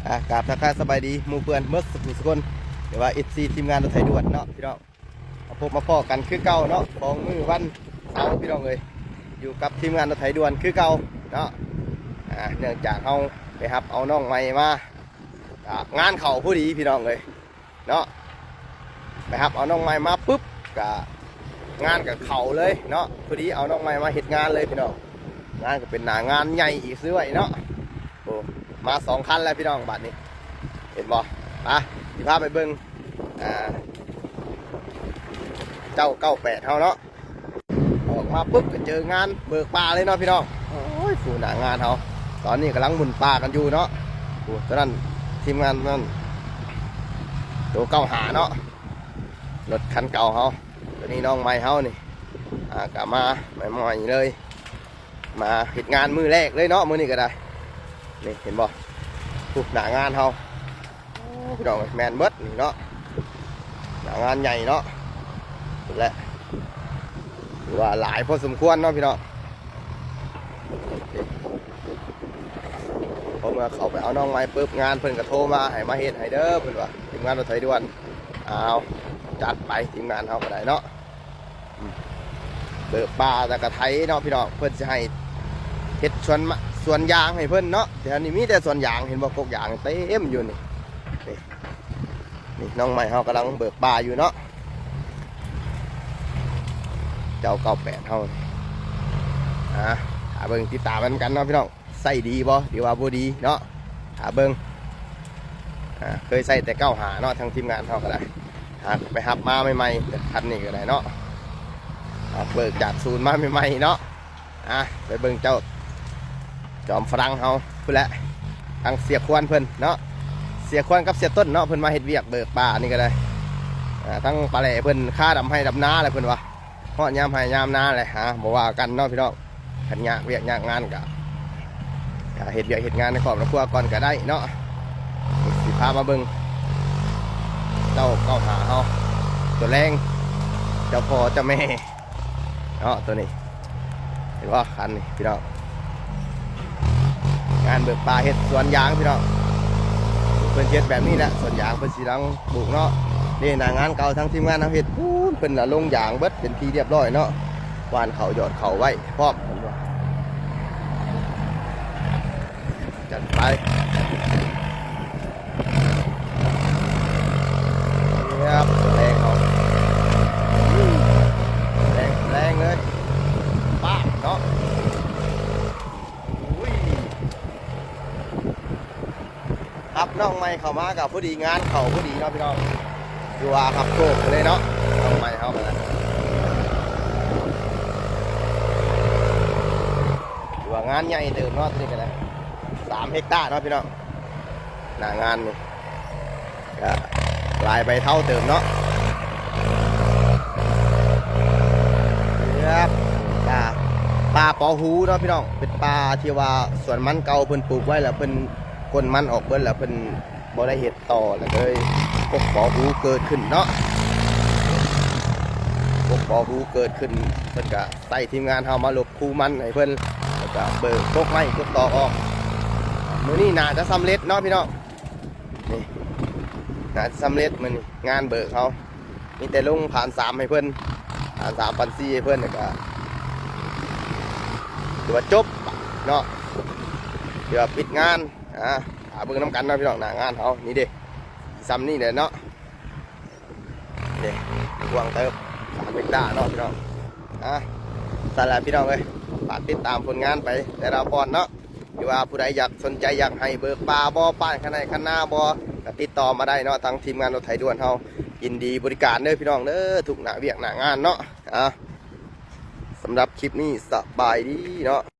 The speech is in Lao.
ອ່າ ກາບທັກທາຍສະບາຍດີໝູ່ເພື່ອນເໝິດສຸກສຸກຄົນ ຫຼືວ່າ ເອັຟຊີ ທີມງານລົດໄຖດ່ວນເນາະພີ່ນ້ອງ. ມາພົບມາພໍ້ກັນຄືເກົ່າເນາະ ຂອງມື້ວັນເສົາພີ່ນ້ອງເອີຍ, ຢູ່ກັບທີມງານລົດໄຖດ່ວນຄືເກົ່າເນາະ. ອ່າ ເນື່ອງຈາກເຮົາໄປຮັບເອົານ້ອງໃໝ່ມາ ອ່າ ງານເຂົ້າພໍດີພີ່ນ້ອງເອີຍເນາະ, ໄປຮັບເອົານ້ອງໃໝ່ມາປຶບ ກະງານກະເຂົ້າເລີຍເນາະ, ພໍດີເອົານ້ອງໃໝ່ມາເຮັດງານເລີຍພີ່ນ້ອງ. ງານກະເປັນໜ້າງານໃຫຍ່ອີກຊື່ໄວ້ເນາະ. ໂອ້ ມາສອງຄັນແລ້ວພີ່ນ້ອງ ບາດນີ້ ເຫັນບໍ່? ມາ ຊິພາໄປເບິ່ງ ອ່າ ເຈົ້າເກົ້າແປດເຮົາເນາະ. ອອກມາປຶບກະເຈີງານເບີກປ່າເລີຍເນາະພີ່ນ້ອງ. ໂອ້ຍ ຜູ້ໜ້າງານເຮົາ ຕອນນີ້ກຳລັງໝຸ່ນປ່າກັນຢູ່ເນາະ. ໂອ້ ຕົວນັ້ນທີມງານນັ້ນ ໂຕເກົ້າຫ້າເນາະ, ລົດຄັນເກົ່າເຮົາ. ຕົວນີ້ນ້ອງໃໝ່ເຮົານີ້ ອ່າ ກະມາໃໝ່ໆເລີຍ ມາເຮັດງານມື້ແລກເລີຍເນາະ ມື້ນີ້ກະໄດ້. ນີ້ເຫັນບໍ່? ຜູ້ໜ້າງານເຮົາ ໂອ້ ພີ່ນ້ອງເອີຍ ແມ່ນເບິດນີ້ເນາະ, ໜ້າງານໃຫຍ່ເນາະ. ພຸ້ນແຫຼະ ຖືວ່າຫຼາຍພໍສົມຄວນເນາະພີ່ນ້ອງ. ພໍເມື່ອເຂົາໄປເອົານ້ອງໃໝ່ປຶບ ງານເພິ່ນກະໂທມາໃຫ້ມາເຮັດໃຫ້ເດີ ເພິ່ນວ່າ ທີມງານລົດໄຖດ່ວນ. ອ້າວ ຈັດໄປ ທີມງານເຮົາກະໄດ້ເນາະ. ອືມ ເບີກປ່າແລ້ວກະໄຖເນາະພີ່ນ້ອງ, ເພິ່ນຊິໃຫ້ເຮັດສວນ ສວນຢາງໃຫ້ເພິ່ນເນາະ. ແຖວນີ້ມີແຕ່ສວນຢາງ ເຫັນບໍ່? ກົກຢາງເຕັມຢູ່ນີ້. ນີ້ ນີ້ນ້ອງໃໝ່ເຮົາກຳລັງເບີກປ່າຢູ່ເນາະ ເຈົ້າເກົ້າແປດເຮົາ. ອ່າ ຖ້າເບິ່ງຕິດຕາມນຳກັນເນາະພີ່ນ້ອງ. ໃຊ້ດີບໍ່ ຫຼືວ່າບໍ່ດີເນາະ ຖ້າເບິ່ງ. ອ່າ ເຄີຍໃຊ້ແຕ່ເກົ້າຫ້າເນາະ ທາງທີມງານເຮົາກະໄດ້ ຫາໄປຮັບມາໃໝ່ໆ ແຕ່ຄັນນີ້ກະໄດ້ເນາະ, ຫາເບີກຈາກສູນມາໃໝ່ໆເນາະ. ອ່າ ໄປເບິ່ງເຈົ້າຈອມຝຣັ່ງເຮົາພຸ້ນແຫຼະ, ທາງເສຍຄວນເພິ່ນເນາະ, ເສຍຄວນກັບເສຍຕົ້ນເນາະ ເພິ່ນມາເຮັດວຽກເບີກປ່ານີ້ກະໄດ້. ອ່າ ທາງປາແຫຼເພິ່ນຄາດຳໄຮ່ດຳນາແຫຼະ ເພິ່ນວ່າ ຮອດຍາມໄຮ່ຍາມນາແຫຼະ ຫາ ບໍ່ວ່າກັນເນາະພີ່ນ້ອງ. ຄັນຍາກວຽກຍາກງານກະ ກະເຮັດວຽກເຮັດງານໃນຄອບໃນຄົວກ່ອນກະໄດ້ເນາະ. ຊິພາມາເບິ່ງເຈົ້າເກົ້າຫ້າເຮົາ ຕົວແລງ ເຈົ້າພໍ່ເຈົ້າແມ່ເນາະ. ໂຕນີ້ ເຫັນບໍ່? ຄັນນີ້ພີ່ນ້ອງ ງານເບີກປ່າເຮັດສວນຢາງພີ່ນ້ອງ. ເພິ່ນເຮັດແບບນີ້ແຫຼະ ສວນຢາງເພິ່ນຊິລັງປູກເນາະ. ນີ້ໜ້າງານເກົ່າ ທາງທີມງານເຮົາເຮັດພຸ້ນ ເພິ່ນລະລົງຢາງເບິດເປັນທີ່ລຽບລ້ອຍເນາະ, ຫວ່ານເຂົ້າຢອດເຂົ້າໄວ້ພ້ອມ. ຈັດໄປ ເອີບ ແລງເຮົາ ແລງ ແລງເລີຍ ປາບເນາະ. ໂອ້ຍ ຮັບນ້ອງໃໝ່ເຂົ້າມາກະພໍດີ ງານເຂົ້າພໍດີເນາະພີ່ນ້ອງ. ຖືວ່າຮັບໂຊກໄປເລີຍເນາະ ນ້ອງໃໝ່ເຮົາກະໄດ້. ຖືວ່າງານໃຫຍ່ເຕີບເນາະ ໂຕນີ້ກະໄດ້ ສາມເຮັກຕາເນາະພີ່ນ້ອງ. ໜ້າງານນີ້ກະຫຼາຍໃບເທົາເຕີບເນາະ. ເອີບ ປ່າ ປ່າປໍຫູເນາະພີ່ນ້ອງ, ເປັນປ່າທີ່ວ່າສວນມັນເກົ່າເພິ່ນປູກໄວ້ ແລ້ວເພິ່ນ ກົ້ນມັນອອກເບິດ ແລ້ວເພິ່ນບໍ່ໄດ້ເຮັດຕໍ່ ແລ້ວກະເລີຍກົກປໍຫູເກີດຂຶ້ນເນາະ. ກົກປໍຫູເກີດຂຶ້ນ ເພິ່ນກະໃຊ້ທີມງານເຮົາມາລົບຄູມັນໃຫ້ເພິ່ນ ແລ້ວກະເບີກກົກໄມ້ກົກຕອກອອກ. ມື້ນີ້ໜ້າຈະສຳເລັດເນາະພີ່ນ້ອງ. ນີ້ ໜ້າຈະສຳເລັດມື້ນີ້ ງານເບີກເຮົາ ມີແຕ່ລົງຜ່ານສາມໃຫ້ເພິ່ນ ຜ່ານສາມ ຜ່ານສີ່ໃຫ້ເພິ່ນ ແລ້ວກະຖືວ່າຈົບເນາະ ຖືວ່າປິດງານ. ອ່າ ຖ້າເບິ່ງນຳກັນເນາະພີ່ນ້ອງ ໜ້າງານເຮົານີ້ເດ້ ສ່ຳນີ້ແຫຼະເນາະ. ເດ້ ກວ້າງເຕີບ ສາມເຮັກຕາເນາະພີ່ນ້ອງ. ອ່າ ຊັ້ນລະພີ່ນ້ອງເອີຍ ຝາກຕິດຕາມຜົນງານໄປແຕ່ລະບ່ອນເນາະ. ຫຼືວ່າຜູ້ໃດຢາກ ສົນໃຈຢາກໃຫ້ເບີກປ່າບໍ່ ປ້າຍຄັນໄຮ່ຄັນນາບໍ່ ກະຕິດຕໍ່ມາໄດ້ເນາະ, ທາງທີມງານລົດໄຖດ່ວນເຮົາຍິນດີບໍລິການເດີພີ່ນ້ອງເດີ ທຸກໜ້າວຽກໜ້າງານເນາະ. ອ່າ ສຳລັບຄລິບນີ້ ສະບາຍດີເນາະ.